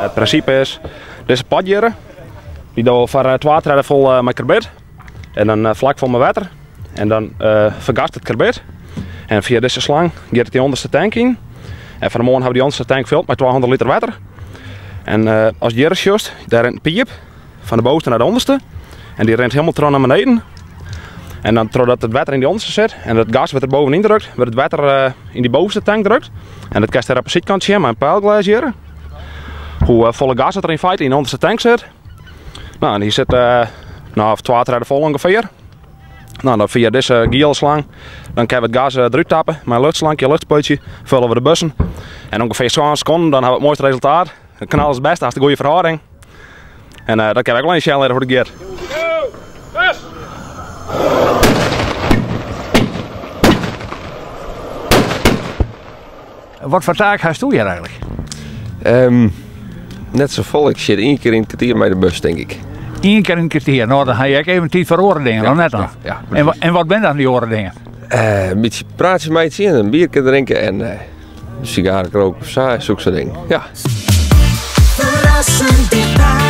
It prinsipe is, dizze pot hjirre, dy dogge we foar twa tredde fol mei karbid en dan flak fol mei wetter en dan fergast it karbid en fia dizze slang giet it dy ûnderste tank yn en fan 'e moarn hawwe we dy ûnderste tank fuld mei 200 liter wetter en ast hjirre sjochst, dêr rint in piip fan de bovenste nei de ûnderste en dy rint hielendal troch nei beneden en dan trochdat it wetter yn dy ûnderste sit en it gas wurdt der bovenyn drukt, wurdt it wetter yn dy bovenste tank drukt en dat kinst dêr op de sydkant sjen mei in peilglês hjirre. Hoe folle gas dat der yn feite yn de ûnderste tank sit. No, en hy sit no, twa tredde fol ûngefear. No, dan fia dizze giele slang, dan kinne we it gas derút tappe mei in luchtslankje, in luchtspuitsje, fulle we de bussen. En ûngefear 7 sekonden, dan hawwe we it moaiste resultaat. It knal is it bêste, hast in goede ferhâlding. En uh, dat kinne we ek wol even sjen litte hoe't it giet. Wat foar taak hasto hjir eigentlik? Um, net sa folle. Ik sit ien kear yn it kertier mei de bus, tink ik. Ien kear yn it kertier? No, dan ha je ek even tiid foar oare dingen, ja, net dan? Ja, ja, en, en wat binne dan dy oare dingen? Uh, in bytsje praatsje meitsje, in bierke drinke en uh, sigaren roke of sa, sokke soart dingen. Ja. Verrassend dichtbij.